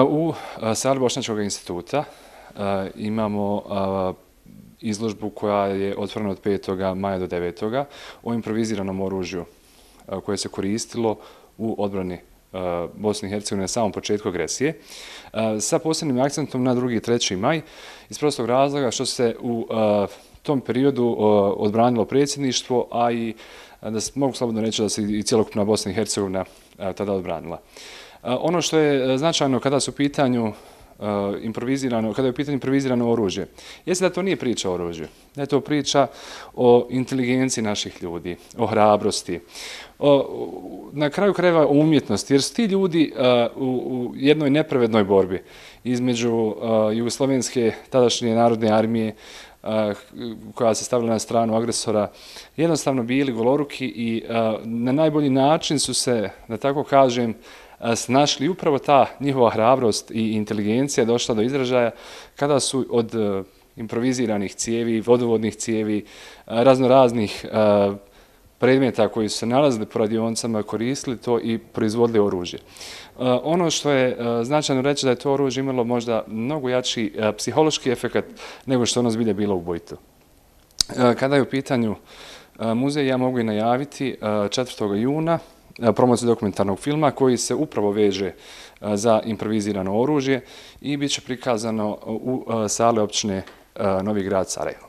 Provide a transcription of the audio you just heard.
U sali Bošnjačkog instituta imamo izložbu koja je otvorena od 5. maja do 9. o improviziranom oružju koje se koristilo u odbrani Bosne i Hercegovine na samom početku agresije, sa posebnim akcentom na 2. i 3. maj, iz prostog razloga što se u tom periodu odbranilo predsjedništvo, a i da se mogu slobodno reći da se i cjelokupna Bosna i Hercegovina tada odbranila. Ono što je značajno kada su u pitanju kada je u pitanju improvizirano oružje, jeste da to nije priča o oružju, da je to priča o inteligenciji naših ljudi, o hrabrosti, na kraju krajeva o umjetnosti, jer su ti ljudi u jednoj nepravednoj borbi između Jugoslovenske tadašnje narodne armije koja se stavila na stranu agresora, jednostavno bili goloruki i na najbolji način su se, da tako kažem, snašli. Upravo ta njihova hrabrost i inteligencija došla do izražaja kada su od improviziranih cijevi, vodovodnih cijevi, raznoraznih predmeta koji su se nalazili po radionicama koristili to i proizvodili oružje. Ono što je značajno reći da je to oružje imalo možda mnogo jači psihološki efekt nego što ono zbilja bilo ubojito. Kada je u pitanju muzej, ja mogu i najaviti 4. juna promociju dokumentarnog filma koji se upravo veže za improvizirano oružje i bit će prikazano u sali općine Novi Grad Sarajevo.